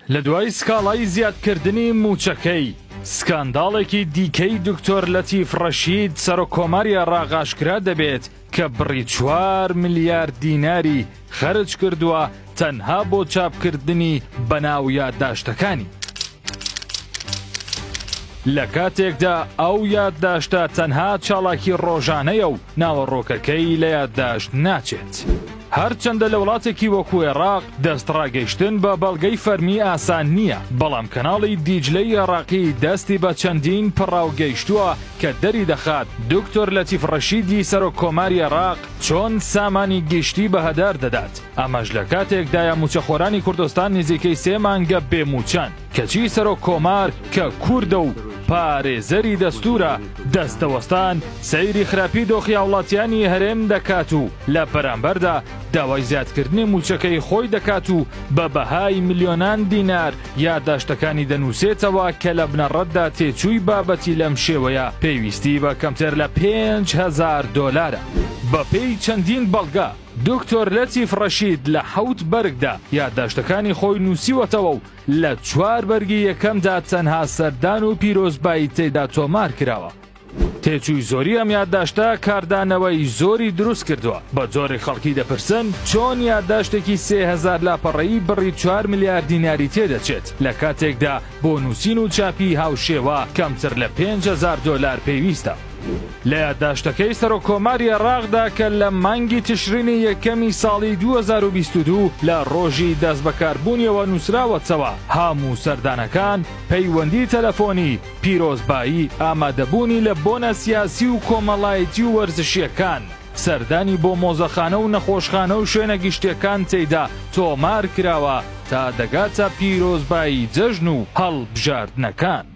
لە دوای سکاڵای زیادکردنی مووچەکەی، سکانداڵێکی دیکەی دکتۆر لەتیف ڕەشید سەرۆک کۆماری عێراق ئاشکرا دەبێت کە بڕی چوار ملیار دیناری خەرج کردووە تەنها بۆ چاپکردنی بەناو یادداشتەکانی. لە کاتێکدا ئەو یادداشتە تەنها چاڵاکی ڕۆژانەیە و ناوەڕۆکەکەی لە یادداشت ناچێت. هەرچەندە لە وڵاتێکی وەکو عێراق دەستڕاگەیشتن بە بەڵگەی فەرمی ئاسان نییە، بەڵام کەناڵی دیجلەی عێراقی دەستی بە چەندین پەڕاو گەیشتووە کە دەریدەخات دکتۆر لەتیف ڕەشیدی سەرۆک کۆماری عێراق چۆن سامانی گشتی بە هەدەر دەدات، ئەمەش لە کاتێکدایە مووچەخۆرانی کوردستان نزیکەی سێ مانگە بێ مووچەن، کەچی سەرۆک کۆمار کە کوردە و پارێزەری دەستوورە دەستەوەستان سەیری خراپی دۆخی هاوڵاتیانی هەرێم دەکات و لە بەرامبەردا داوای زیادکردنی مووچەکەی خۆی دەکات و بە بەهای ملیۆنان دینار یاداشتەکانی دەنووسێتەوە کە لە بنەڕەتدا تێچووی بابەتی لەم شێوەیە پێویستی بە کەمتر لە 5000 دۆلارە. بەپێی چەندین بەڵگە، دکتۆر لەتیف ڕەشید لە حەوت بەرگدا یاداشتەکانی خۆی نووسیوەتەوە و لە چوار بەرگی یەکەمدا تەنها سەردان و پیرۆزبایی تێدا تۆمار کراوە. تێچووی زۆری ئەم یادداشتە کاردانەوەی زۆری دروست کردووە، بە جۆرێک خەڵکی دەپرسن چۆن یادداشتێکی 3000 لاپەڕەیی بڕی 4 ملیار دیناری تێدەچێت، لە کاتێکدا بۆ نووسین و چاپی هاوشێوە کەمتر لە 5000 دۆلار پێویستە. لە یادداشتەکەی سەرۆککۆماری عێراقدا کە لە مانگی تشرینی یەکەمی ساڵی 2022 لە ڕۆژی دەستبەکاربوونیەوە نووسراوەتەوە، هەموو سەردانەکان، پەیوەندی تەلەفۆنی، پیرۆزبایی، ئامادەبوونی لە بۆنە سیاسی و کۆمەڵایەتی و وەرزشییەکان، سەردانی بۆ مۆزەخانە و نەخۆشخانە و شوێنە گشتییەکان تێیدا تۆمار کراوە تا دەگاتە پیرۆزبایی جەژن و هەڵبژاردنەکان.